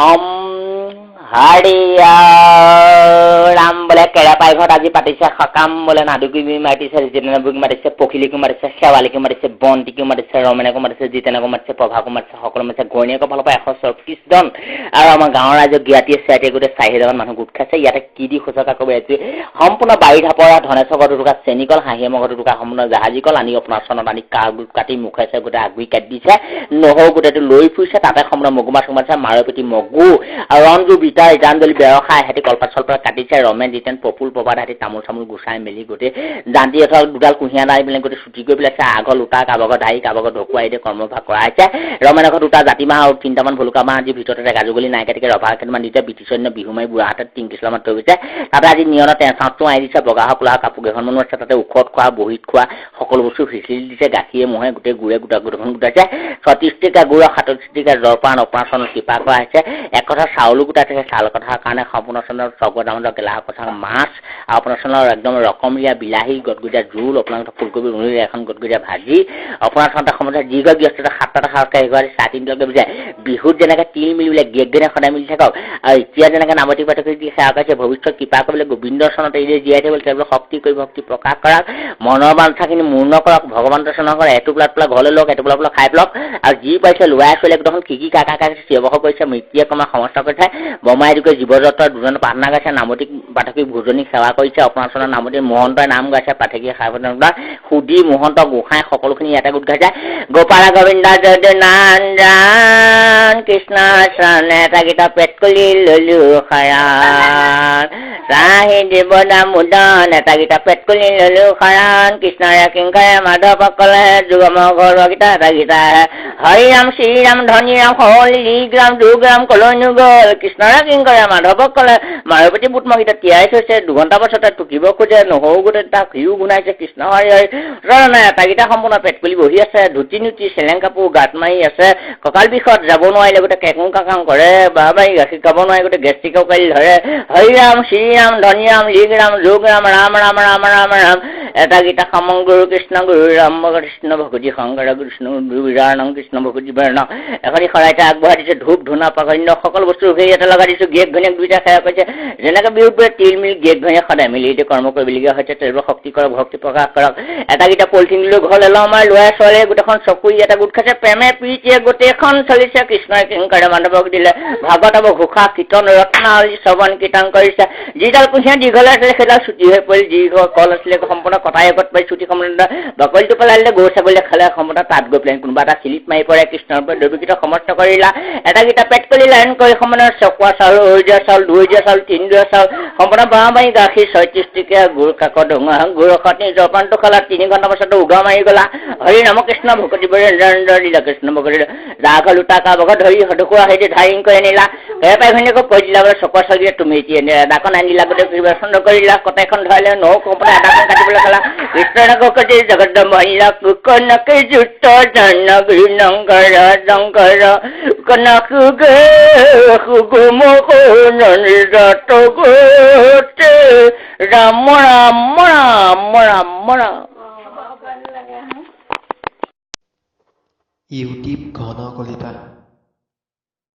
অম হৰিয়া ৰাম বোলে কেৰেপাই ঘৰত আজি পাতিছে সকাম বোলে, নাদুকি মাতিছে, জিতেনবুক মাতিছে, পখিলিকো মাতিছে, শেৱালিকো মাতিছে, বন্তিকো মাতিছে, ৰমেনকো মাতিছে, জিতেনকো মাতিছে, প্ৰভাকো মাতিছে, সকলো মাতিছে। ঘৈণীয়েকৰ ফালৰ পৰা 134 জন আৰু আমাৰ গাঁৱৰ ৰাইজৰ জ্ঞাতিয়ে চিয়াতিয়ে গোটেই 4000মান মানুহ গোট খাইছে। ইয়াতে কি দি শুশ্ৰূষা কৰিব? এইটো সম্পূৰ্ণ বাৰী ঢাপৰা ধনেশ্বৰ ঘৰতো দুটুকা চেনিকল, হাঁহিয়ামৰ ঘৰতো দুটুকা সম্পূৰ্ণ জাহাজী কল আনি আপোনাৰ চনত আনি কাটি মুখে গোটেই আগুৰি কাটি দিছে। নহৰু গোটেইটো লৈ ফুৰিছে। তাতে সম্পূৰ্ণ মগু মাছ সোমাইছে, মাৰৰ পেটি মগু আৰু ৰঞ্জু বিতা ইটাঞ্জলি ব্যৱসায় সিহঁতি কলপাত চলপাত কাটিছে। ৰমেন জিতেন প্ৰফুল প্ৰভাত সিহঁতি তামোল চামোল গুচাই মেলি গোটেই জান্তি এথৰ দুডাল কুঁহিয়া নাই পেলাই গোটেই চুটি কৰি পেলাইছে। আগৰ লোটা কাৰোবাৰ ঘৰত ঢাৰি, কাৰোবাৰ ঘৰত ঢকুৱাই দিয়ে কৰ্মভাগ কৰা হৈছে। ৰমেনৰ ঘৰত দুটা জাতিমাহ আৰু তিনিটামান ভলুকা মাহ আজি ভিতৰতে গাজুগলি নাই কাটিকে ৰভা কেইটামান দিছে। ব্ৰিটিছৰ দিনত বিহু মাৰি বুঢ়া হাতত টিংকিছলামান থৈ গৈছে। তাতে আজি নিয়নত চাউটো আনি দিছে। বগা হওক কোলা হওক কাপোৰ কেইখনমানো আছে। তাতে ওখত খোৱা বহীত খোৱা সকলো বস্তু সিঁচি দিছে। গাখীৰে মহে গোটেই গুৰে গোটা গোটেইখন গোটাইছে। 36 টিকা গুড়, 37 টিকা জলপান অপাৰেশ্যনত কৃপা কৰা হৈছে। এক কথা চাউলো গোটাই থাকে। চাউল কথাৰ কাৰণে সম্পূৰ্ণ চনৰ চগৰ দামৰ গেলা কথা মাছ আৰু আপোনাৰ চনৰ একদম ৰকমীয়া বিলাহী গদগদীয়া জোল, আপোনালোকে ফুলকবি ৰুই এখন গদগদীয়া ভাজি, আপোনাৰ চনতে সময়তে যি ঘৰ গৃহস্থতে 7টা সাতটা এঘৰ 3:30লৈকে বুজায়। বিহুত যেনেকে তিল মিলিলে গেগ গেনে সদায় মিলি থাকক আৰু এতিয়া যেনেকে নামতি পাঠকে দি সেৱা কৰিছে, ভৱিষ্যত কৃপা কৰিবলৈ গোবিন্দ চনত এই যে জীয়াই থাকিব তেওঁলোকে শক্তি কৰি ভক্তি প্ৰকাশ কৰক, মনৰ বাঞ্ছাখিনি পূৰ্ণ কৰক, ভগৱন্ত চনৰ কৰে এটোপোলা টোপোলা ঘৰলৈ লওক, এটোপোলা টোপোলা খাই পেলাওক। আৰু যি পাইছে ল'ৰাই ছোৱালীয়ে গোটেইখন কি কি কাকা কাকা চিঞৰ কৰিছে, মৃত্যুয়ে কমা সমস্ত কৰিছে। বমাই দুকৈ জীৱ জন্তৰ দুজন প্ৰাৰ্থনা গাইছে, নামতি পাঠকী ভোজনী সেৱা কৰিছে। আপোনাৰ চনৰ নামতি মহন্তই নাম গাইছে, পাঠকী সেৱা সুধি মহন্ত গোসাঁই সকলোখিনি ইয়াতে গোট খাইছে। গোপাল গোবিন্দ যদুনন্দন কৃষ্ণ চৰণে এটা গীতা পেট খুলি ললো শৰণ, চাহি দিব দামোদন এটা গীতা পেট খুলি ললো শৰণ, কৃষ্ণৰে কিংকৰে মাধৱ কলে যুগম ঘৰুৱা গীতা এটা গীতা। হৰিৰাম শ্ৰীৰাম ধনীৰাম হলি গ্ৰাম দুগ্ৰাম কলৈনো গ'ল, কৃষ্ণৰে কিংকৰে মাধৱ কলে মাৰপতি বুট মগীতা তিয়াই থৈছে। 2 ঘণ্টা পাছতে টুকিব খোজে, নহৰু গোটেই তাক সিও গুণাইছে। কৃষ্ণ হৰি হৰি চৰণে এটা গীতা সম্পূৰ্ণ পেট খুলি বহি আছে। ধুতি নুতি চেলেং কাপোৰ গাত মাৰি আছে। কঁকাল বিষত যাব নোৱাৰিলে গোটেই কেকুং কাকাং কৰে, বাবাই গাখীৰ খাব নোৱাৰে গোটেই গেষ্ট্ৰিকৰ কালি ধৰে। হৰিৰাম শ্ৰীৰাম ধনীৰাম লিগৰাম যোগৰাম ৰাম ৰাম ৰাম ৰাম ৰাম এটা গীতা সমং গুৰু কৃষ্ণ গুৰু ৰাম কৃষ্ণ ভগতী শংকৰ কৃষ্ণ গুৰু কৃষ্ণ ভগতী বৰ্ণ এখনি শৰাইতে আগবঢ়াই দিছে। ধূপ ধূনা পাগন্য সকলো বস্তু ইয়াতে লগাই দিছোঁ। গিয়েক ঘৈণীয়েক দুইটা সেৱা কৰিছে। যেনেকে বিহুত বোলে তিল মিল গিয়েক ঘৈণীয়েক সদায় মিলি এতিয়া কৰ্ম কৰিবলগীয়া হৈছে, তেওঁলোক শক্তি কৰক, ভক্তি প্ৰকাশ কৰক। এটা গীতা পলিথিন লৈ ঘৰলৈ লওঁ আমাৰ ল'ৰা ছোৱালীয়ে গোটেইখন চকু ইয়াতে গোট খাইছে। প্ৰেমে প্ৰীতিয়ে গোটেইখন চলিছে। কৃষ্ণই কিংকৰে মাধৱক দিলে ভাগৱত ঘোষা কীৰ্তন ৰত্নাৱলী শ্ৰৱণ কীৰ্তন কৰিছে। যিডাল কুঁহিয়া দীঘলে আছিলে সেইডাল চুটি হৈ পৰিল। যি কল আছিলে সম্পূৰ্ণ কটাই আগত পাই চুটি সম্পূৰ্ণ বাকলিটো পেলাই দিলে, গৰু ছাগলীয়ে খালে সম্পূৰ্ণ তাত গৈ পেলাই কোনোবা এটা চিলিপ মাৰি পৰে। কৃষ্ণৰ পৰা দৈৱকীত সমস্ত কৰিলা। এটা গীতা পেট কৰি লাইন কৰি সম্পূৰ্ণ চকুৱা চাউল, দিয়া চাউল, 2 দিয়া চাউল, 3 দিয়া চাউল সম্পূৰ্ণ বাঁহ গাখীৰ 36 টকীয়া গুৰ কাকত গুৰ খটনি জলপানটো খালা। 3 ঘণ্টা পাছতো উগা মাৰি গ'লা। হৰি নাম কৃষ্ণ ভকতি দিলা কৃষ্ণ ভকতি যা লোটা কাৰোবাক ধৰি ঢকুৱা সেইটো ধাৰিং কৰি আনিলা। কেৰেপাই ঘৈণীয়েকক কৈ দিলা বোলে চকুৱা চাউল তুমি এতিয়া এদাখন আনিলা, গোটেই পৰিৱেশন কৰিলা। কটাইখন ধৰালে নৌ কোম্পানী এদাখন কাটিবলৈ খালা। কৃষ্ণ কটি জগত মহিলা কনক যুত জন শংকৰ শংকৰ কনক গোটে ৰাম ৰাম ৰাম ৰাম ৰাম। ইউটিউব ঘন কলিতা।